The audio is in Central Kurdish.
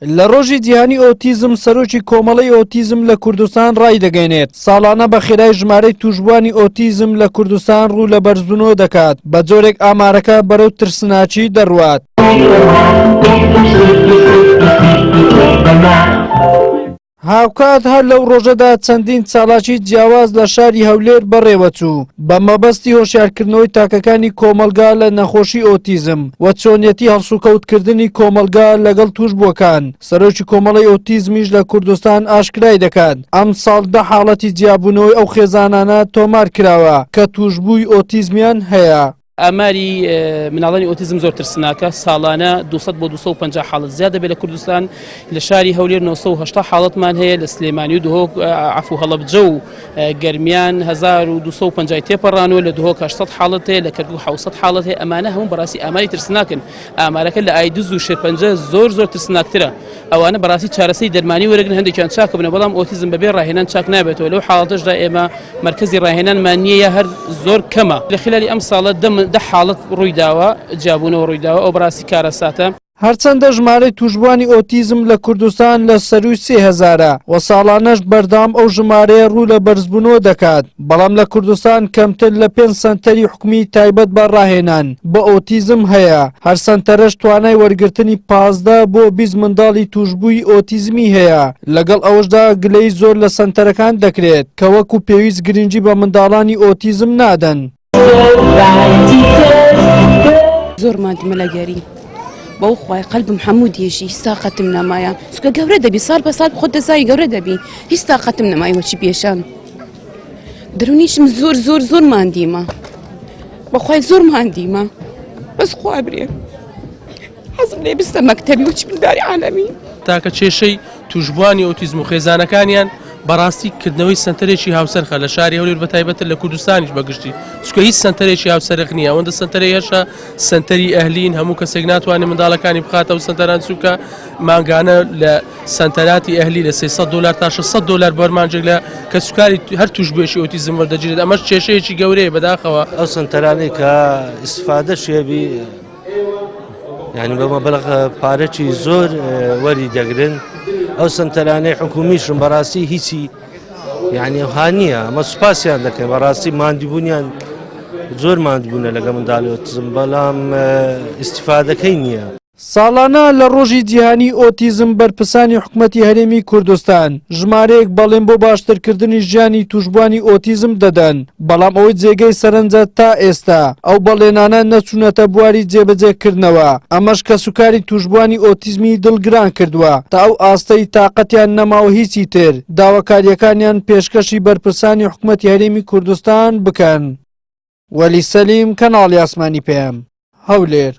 لە ڕۆژی جیهانی ئۆتیزم سەرۆکی کۆمەڵەی ئۆتیزم لە کوردستان ڕایدەگەینێت، ساڵانە بە خێرای ژمارەی تووشبووانی ئۆتیزم لە کوردستان ڕوو لە بەرزبوونەوە دەکات، بە جۆرێک ئامارەکە بەرەو ترسناکی دەڕوات. هاوکات هەر لەو ڕۆژەدا چەندین چالاکی جیاواز لە شاری هەولێر بەڕێوەچوو بە مەبەستی هۆشیارکردنەوەی تاکەکانی کۆمەڵگا لە نەخۆشی ئۆتیزم و چۆنیەتی هەڵسوکەوتکردنی کۆمەڵگا لەگەڵ تووشبووەکان، سەرۆکی کۆمەڵەی ئۆتیزمیش لە کوردستان ئاشکرای دەکات، ئەمساڵ دە حاڵەتی جیابوونەوەی ئەو خێزانانە تۆمارکراوە کە تووشبووی ئۆتیزمیان هەیە. ئاماری مناڵانی ئۆتیزم زۆر ترسناکە، ساڵانە 200 بۆ 250 حاڵەت زیاد دەبێت لە کوردستان، لە شاری هەولێر 980 حاڵەتمان هەیە، لە سلێمانی و دهۆک عەفو هەڵەبجە و گەرمیان 1250 تێپەڕانوە، لە دهۆک 800 حاڵەت هەیە، لە کەرکوک 700 حاڵەت هەیە، ئەمانە هەموو بەڕاستی ئاماری ترسناکن، ئامارەکە لە ئایدز و شێرپەنجە زۆر زۆر ترسناکترە، ئەوانە بەڕاستی چارەسەری دەرمانی وەرەگرن هەندێکیان چاکبنەوە، بەڵام ئۆتیزم بەبێ ڕاهێنان چاک نابێتەوە، لەو حاڵەتەشدا ئێمە مەرکەزی ڕاهێنانمان نییە یا هەر زۆر کەمە. لە خلالی ئەم ساڵە دە حاڵەت ڕوویداوە، جیابوونەوە ڕوویداوە، ئەوە بەڕاستی کارەساتە. هەرچەندە ژمارەی تووشبووانی ئۆتیزم لە کوردستان لە سەرووی سێ هەزارە و ساڵانەش بەردەوام ئەو ژمارەیە ڕوو لە بەرزبوونەوە دەکات، بەڵام لە کوردستان کەمتر لە پێنج سەنتەری حکومی تایبەت بە ڕاهێنان بە ئۆتیزم هەیە، هەر سەنتەرەش توانای وەرگرتنی 15 بۆ 20 منداڵی تووشبووی ئۆتیزمی هەیە، لەگەڵ ئەوەشدا گلەیی زۆر لە سەنتەرەکان دەکرێت کە وەکو پێویست گرنگی بە منداڵانی ئۆتیزم نادەن. زۆر ماندمە لە گەری بەو خوای قەلبم هەموو دێژی هیچ تاقەتم نەمایە چونکە گەورە دەبی ساڵ بە ساڵ خۆت دەزانی گەورە دەبی هیچ تاقەتم نەمای وەچی پێشان دەرونیشم زۆر زۆر زۆر ماندیمە بەخوای زۆر ماندیمە بەس خوا برێ حەزم لێ بستە مەکتەبی وچ بنداری عالەمی. تاکە کێشەی تووشبووانی ئۆتیزم و خێزانەکانیان بەڕاستی کردنەوەی سەنتەرێکی هاوسەرخە لە شاری هەولێر بەتایبەتر لە کوردستانیش بەگشتی چونکە هیچ سەنتەرێکی هاوسەرخ نییە ئەوەندە سەنتەرەی هەشە سەنتەری ئەهلین هەموو کەسێک ناتوانێت منداڵەکانی بخاتە و سەنتەران چونکە مانگانە لە سەنتەراتی ئەهلی لە 300 دلار تا 600 دلار بەرمانجێک لە کەسوکاری هەر تووشبووێکی ئۆتیزم وەردەگیرێت ئەمەش کێشەیەکی گەورەیە بەداخەوە. ئەو سەنتەرانەی کە ئیسفادە شێبی یعنی بە مەبلغ پارەکی زۆر وەری دەگرن ئەو سنتەرانەی حکومیشم بەڕاستی هیچی یعنی ها نییە ئەمە سوپاسیان دەکەین بەڕاستی مادیبوونیان زۆر مادبوونە لەگە منداڵێتزم بەڵام ئیسیفادەکەی نییە. ساڵانە لە ڕۆژی جیهانی ئۆتیزم بەرپرسانی حکومەتی هەرێمی کوردستان ژمارەیەک بەڵێن بۆ باشترکردنی ژیانی تووشبووانی ئۆتیزم دەدەن، بەڵام ئەوەی جێگەی سەرنجە تا ئێستا ئەو بەڵێنانە نەچوونەتە بواری جێبەجێکردنەوە، ئەمەش کەسوکاری تووشبووانی ئۆتیزمی دڵگران کردووە تا ئەو ئاستەی تاقەتیان نەماوە هیچی تر داواکارییەکانیان پێشکەشی بەرپرسانی حکومەتی هەرێمی کوردستان بکەن. وەلی سەلیم، کەناڵی ئاسمانی پەیام، هەولێر.